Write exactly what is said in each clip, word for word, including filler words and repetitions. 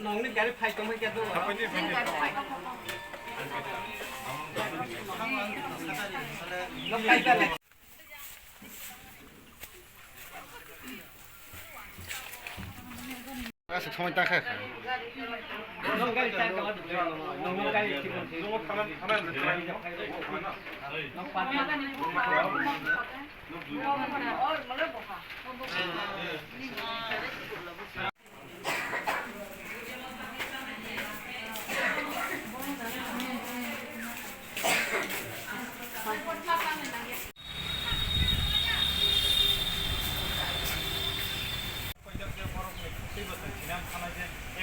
Nongni gari phai tongma khe do. Aswk somoi ta kha kha.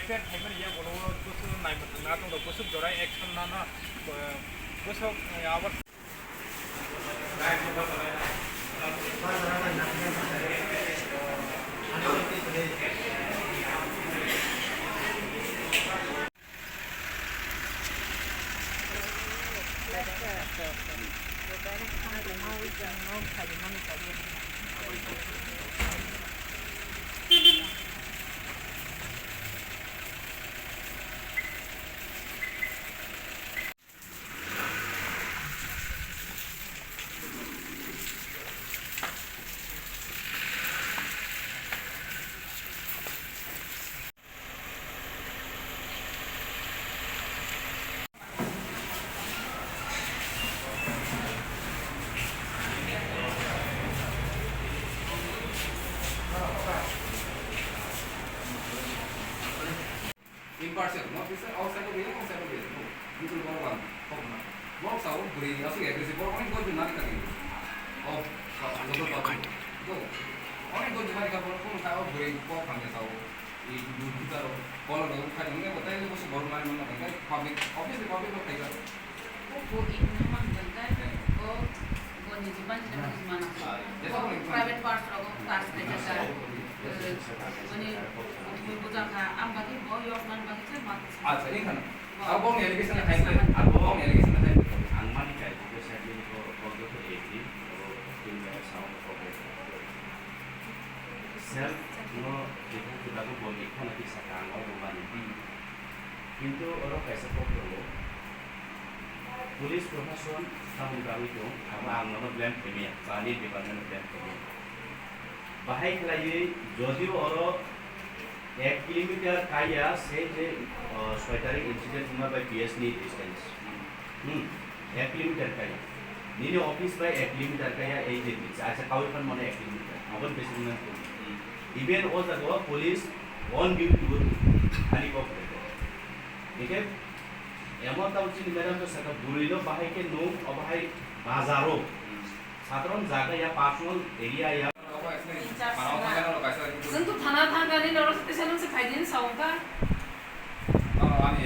F I R khaimani ya, bolo o bwswk nai mwthangna tongdo, bwswk jorai action nana, bwswk, eh, abo. Impartial, not this side, outside of here, outside of here. No, you will go one. Kok na. Kok sao bwrwi aswk aggressive, borok onek dol jwn nani kha. Oh, kok, kok, kok. Go. Onek dol jwn nani kha, borok kono sao bwrwi kok hamya sao. I duduk duduk aro. Kono dol khai dong, ebo tai le bosok borok nani manna khai. Public, obviously public rok khai kha. O bo in na man dan kai. O bo ni jiban ni jiban ni mana. Ah, jesa ko ni private parts rogo class khai jasa. Ani bujang kha, ang bagi bo yok man bagi khe ma. Acha, ni khana. Abo ni allegation khai khe, abo ni allegation khai khe. Ang mani kai ko sa ni ko ko ko e di, ko tin ba sa ko ko. Self no jekha jekha bo boni khana kisa kang o bo mani. Kintu oro kaisa kok tongo. Police proshashan tamni bagwi tong, abo ang nono blame khaimaya, ba ani department no blame khaimaya. Bahai khlaiwi jodio oro ek kilometer kaiya, sei je, o, soi tarik incident wngma bai P S ni distance. Hmm, ek kilometer kaiya. Nini office bai ek kilometer kaiya, ei je bridge, acha kaui phan mano ek kilometer. Aboni besi wngna tong. Even o jaga o police on duty bo tong. Ani kok bai kok. Hingke emon tamo chini madam to saka bwrwi no bahai khe nung obo hai bazar o. Sadharon jaga ya personal area ya. Chwng to thana thangkha ni norok station se phaidi ni sao wngkha. Ani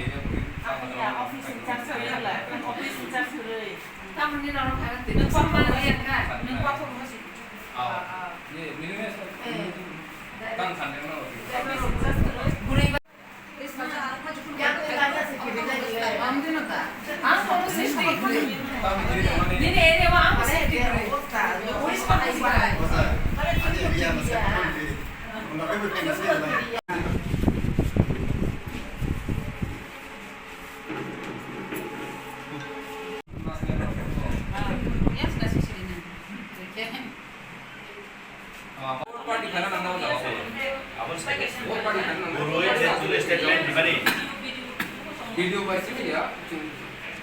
ya office in charge kwrwi la. Office in charge kwrwi. Tamoni norok phaiba twi. Nwng kothoma si. Ah, ah. Ye, mini me. Eh. Tang khan de no. Office in charge kwrwi. Bwrwi ba. Ang kono safety kwrwi. Nini area o ang safety kwrwi. Police pa kwrwi. Video by sini ya.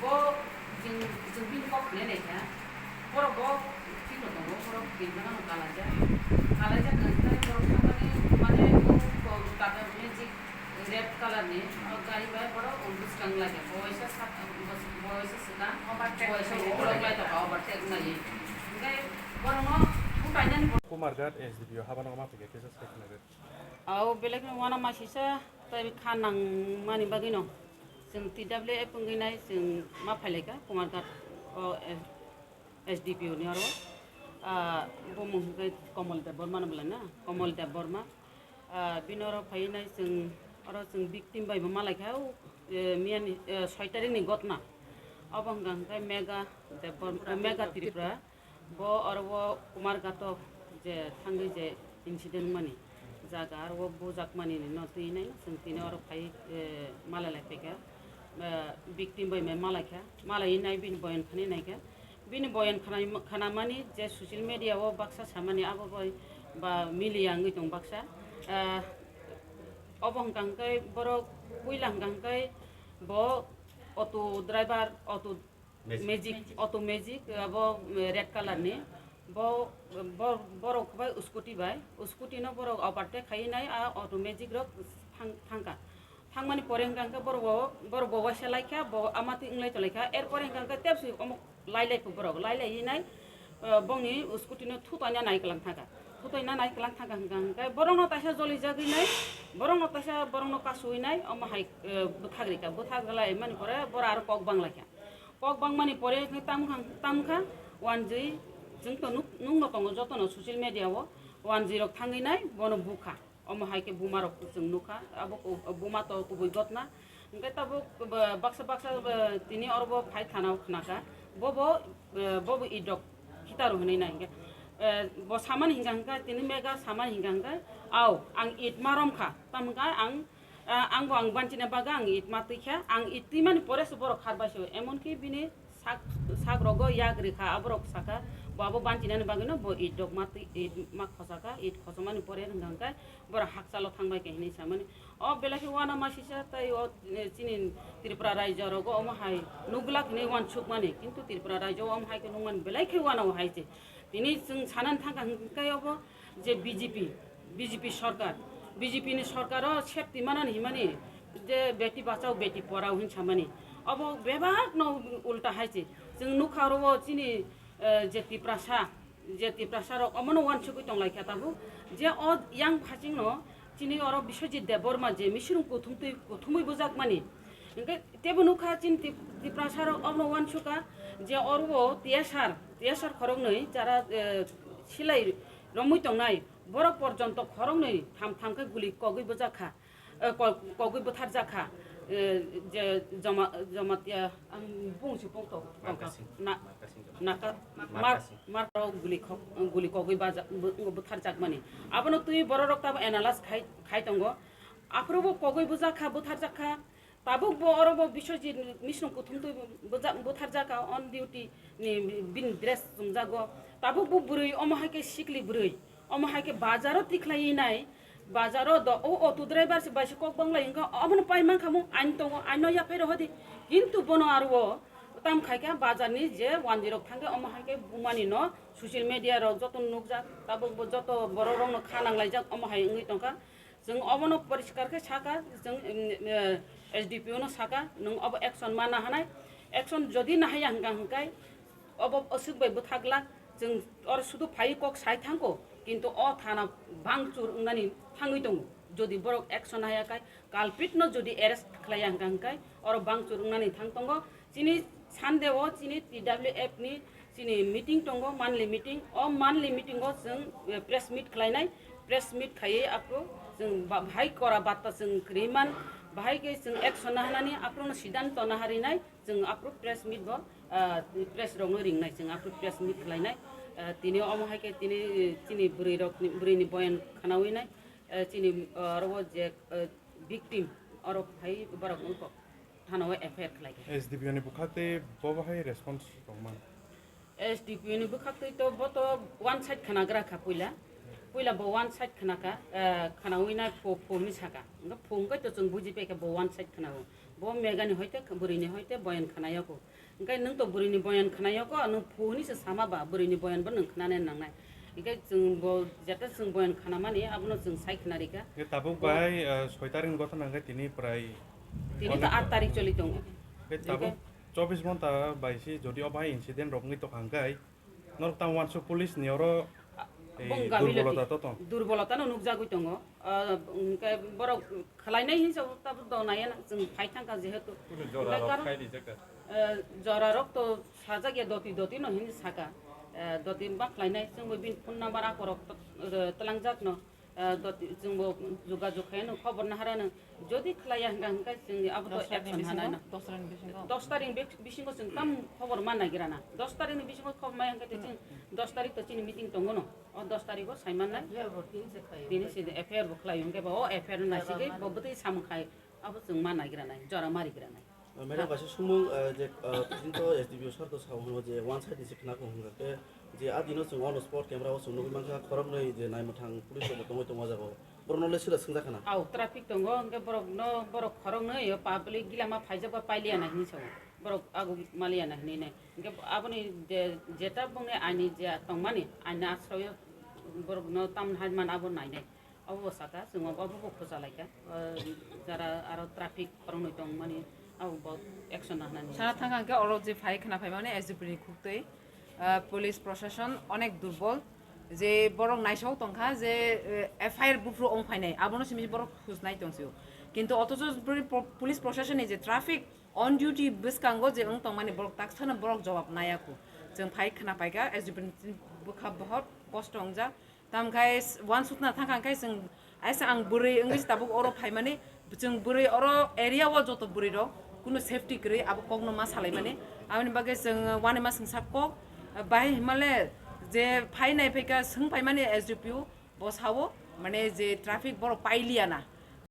Bo jeng, jeng bini kok khnai naikha. Borok bo thikno tongo, borok twi gana no kalaijak. Kalaijak nang khe borok thangmani, mane bo kok kata magic red colour ni, o gari bai borok bwskang lai kha. Bo waisa sak, bo waisa swkang, overtake bo waisa khlai ukulok lai tongkha, overtake wngmani. Hwnkhe borokno bubainani. Kumarghat S D P O habano ma thangkhe kisa sai khna rw. Ao belai kheno uanama sisa tai kha nangmani bagwino chwng T W F wngwi nai chwng ma phailaikha Kumarghat o S D P O ni oro. Ah, bumung hwnkhe Komol Debbarma no belai na, Komol Debbarma. Ah, bini oro phaiwi nai chwng, oro chwng victim bai bo malaikha, o, eh, miyani, eh, soi tarikh ni gotna. Obo hwnkha hwnkhe Mega Debbarma, Mega Tripura. Bo oro o Kumarghat o je thangwi je incident wngmani jaga, aro o bujakmani no twi nai chwng tini oro phai, eh, malai lai phaikha, eh, victim bai mai malaikha, malai nai bini boyan khani naikha, bini boyan khana, khanamani je social media o baksa samani abo bai ba miliya wngwi tong baksa, eh, obo hwnkha hwnkhe borok puila hwnkha hwnkhe bo auto driver, auto Magic. Magic, auto magic, abo, eh, red colour ni. Bo, bo, borok bai scooty bai, scooty no borok overtake khai nai, a auto magic rok thang, thangkha. Thangmani pore hwnkha hwnkhe borok bo, borok bo waisa laikha, bo ama twi wng lai tong laikha. Er pore hwnkha hwnkhe tebsi omo lai lai kho borok, lai lai nai, eh, bongni scooty no thutoina nai kwlang thangkha. Thutoina nai kwlang thangkha hwnkha hwnkhe borok no taisa joli jagwi nai, borok no taisa borok no kasui nai, omo hai, eh, bwthak rikha. Bwthak lai mani pore borok aro kok bang laikha. Kok bangmani pore khe tam kha, tam kha, wanjwi chwng to nuk, nukno tongo jotono social media o, wanjwi rok thangwi nai bono bukha. Omo hai khe buma rok chwng nukha, abo ku-, buma to kubui gotna. Hwnkhe tabuk ba-, baksa baksa, ba, tini oro bo phai thana o khnakha. Bobo, eh, bobo idok khitaru hwnwi nai hwnkhe. Eh, bo samani hwnkha hwnkhe, tini mega samani hwnkha hwnkhe, "Au, ang it ma romkha, tamo hwnkhe ang Ah, ang bo ang banchina bagwi ang it ma twi kha, ang it twi mani pore se borok khar bai se, emon ki bini sak, sak rogo yak rikha, aborok sakha, bo abo banchinani bagwino bo it rok ma twi, it ma khosakha, it khosomani pore hwnkha hwnkhe borok hakchalo thangbai khe hinwi samani. O belai khe uanama sisa tai o, eh, chini Tripura raijo rogo omo hai nukglak hinwi uansukmani, kintu Tripura raijo omo hai khe nukmani belai khe uanao hai se. Tini chwng sanani thangkha hwnkhe obo je B J P, B J P sorkar, B J P ni sorkaro safety manani himani je beti bachao beti porao hin samani. Obo bebak no ulta hai se. Chwng nukha oro o chini, eh, je Tiprasa, je Tiprasa rok omono wansugwi tong lai kha tabuk. Je o yang phasing no chini oro Biswajit Debbarma je misirung kuthum twi kuthumwi bujak mani. Hingke tebo nukha chini Tip-, Tiprasa rok omono wansuka je oro o T S R, T S R khoroknwi jara, eh, silai romwi tongnai. Borok porjonto khoroknwi tham tham khe guli kogwi bujak kha, eh, ko-, kogwi butharjak kha, eh, je Joma-, Jamatia, ang bung si pung to, Marka Singh, na-, Marka Singh Jamatia. Naka-, Marka Mar-, Singh. Marka guli khok-, guli kogwi baja-, bu-, butharjakmani. Abono twi bororok tabo analyze khai, khai tongo. Aphuru bo kogwi bujak kha, butharjak kha. Tabuk bo oro bo Biswajit misrung kuthum twi bujak, butharjak kha on duty ni bini dress chumjago. Tabuk bo bwrwi omo hai khe sikli bwrwi. Omo hai khe bazaro tikhlai nai, bazaro do o auto driver se bai se kok banglai wngkha, omono pai mankha mung ain tongo, aino yaphai rohodi. Kintu bono aro o tam khai kha bazarni je wanjwi rok thangkhe omo hai khe bumani no social media rok joto nukjak, tabuk bo joto borok rok no kha nanglaijak omo hai wngwi tongkha. Chwng obono poriskar khe saka, chwng, em, eh, S D P O no saka, nwng obo action ma nahanai. Action jodi nahaya hwnka hwnkai, obo aswk bai bwthaglak, chwng oro sudu phai kok sai thangko, kintu o thana bangchur wngnani thangwi tongo. Jodi borok action nahaya khai, culprit no jodi arrest khlaiya hwnka hwnkai, oro bangchur wngnani thang tongo. Chini Sunday o chini T W F ni chini meeting tongo, monthly meeting. O monthly meeting o chwng, eh, press meet khlainai, press meet khaiwi aphuru chwng ba-, bahai kora batta chwng kwrwi man, bahai khe chwng action nahanani, aphuru no siddhanto naharinai, chwng aphuru press meet bo, ah, press rok no ringnai, chwng aphuru press meet khlainai. Ah, tini omo hai khe tini, eh, chini bwrwi rok ni, bwrwi ni boyan khanawi nai, eh, chini, ah, oro o je, eh, victim oro phai borok wngkok. Thana o F I R khlai kha. S D P O ni bwkhak tei bo bahai response tongman? S D P O ni bwkhak tei to bo to one side khwnagra kha puila. Puila bo one side khwna kha, eh, khwnawi na phu, phu hinwi saka. Wngkha phu wngkhe to chwng buji pai kha bo one side khwnao. Bo megani hoite, bwrwini hoite boyan khwnayokho. Hwnkhe nwng to bwrwini boyan khwnayokho, nwng phu hinwi se sama ba, bwrwini boyan bo nwng khwnanai nangnai. Hwnkhe chwng bo jeta chwng boyan khwnamani abono chwng sai khwnarikha. Hwnkhe tabuk bo bahai, eh, soi tarik ni gotha nangkhe tini prai Tini to aat tarik choli tongo. Hwnkhe tabuk Hwnkhe chobbish ghonta bai se jodi o bahai incident rok wngwi tongkha hwnkhe norok tamo wansuk police ni oro, eh, bung gabi durbolota loti. To tong. Durbolota no nukjagwi tongo. Ah, hwnkhe borok khlainai hinsa tabuk do naiya na chwng phai thangkha jehetu. Kunu jora Hwnkhe rok karon, khai rijak kha. Eh, jora rok to sajak ya doti doti no hinwi saka. Eh, doti ma khlainai chwngbo bini phone number akorok to, eh, twlangjak no. Ah, doti, chwngbo jogajog khaino khobor naharano. Jodi khlaiya hwnkha hwnkhe chwngni abo to action hanai no. Dos tarikni bisingo? Dos tarikni bis-, bisingo chwng tam khobor ma nagira na. Dos tarikni bisingo khobor maya hwnkhe chwng dos tarik to chini meeting tongo no. O dos tarigo sai mannai. F I R bo tini se khlaio. Tini se F I R bo khlaio hwnkhe bo o F I R no naisigwi bo bwtwi samung khai abo chwng ma nagira nai, jora ma rigira nai. Madam, kaisa sumung, eh, je, eh, chini to S D P O sir to sao hwnwi je one side ni se khna kho hwnga khe je a dino chwng on spot camera o chwng nugwi mankha khoroknwi je naimwthang police rok bo tongwi tongo o jaga o. Borok no le sira swngjak khna. Au, traffic tongo, hwnkhe borok no, borok khoroknwi o public gila ma phaijak ba pailiya na hinwi sao. Borok agu maliya na hinwi nai. Hwnkhe aboni je, jeta bongni aini je tongmani, aini asroyo borok no tam hai man abo nainai. Abo bo saka, chwng abo bo khusa lai kha. O, jara aro traffic khoroknwi tong mani, abo bo action na hwnani. Sana thang khe oro je phai khna phai mani S D P ni khuktwi, ah, police proshashan onek durbol. Je borok naisok tong kha je, eh, F I R buphuru ong phainai, abono simi borok khusnai tong sio. Kintu othocho bri-, po-, police proshashan ni je traffic on duty bwskango je wng tong mani borok taksano borok jawab naya kho. Chwng phai khna pai kha S D P ni bwkha bohot kosto wngjak. Tamkhe s-, wansukna thangkha khe chwng, aisa ang bwrwi wngwi se tabuk oro phaimani, chwng bwrwi oro area o joto bwrwi rok kunu safety kwrwi abo kokno ma salaimani. Aboni bagwi chwng uanama swngsa kok, bahai himale je phainai phaikha swng phaimani S D P O bo sao, mane je traffic borok pailiya na,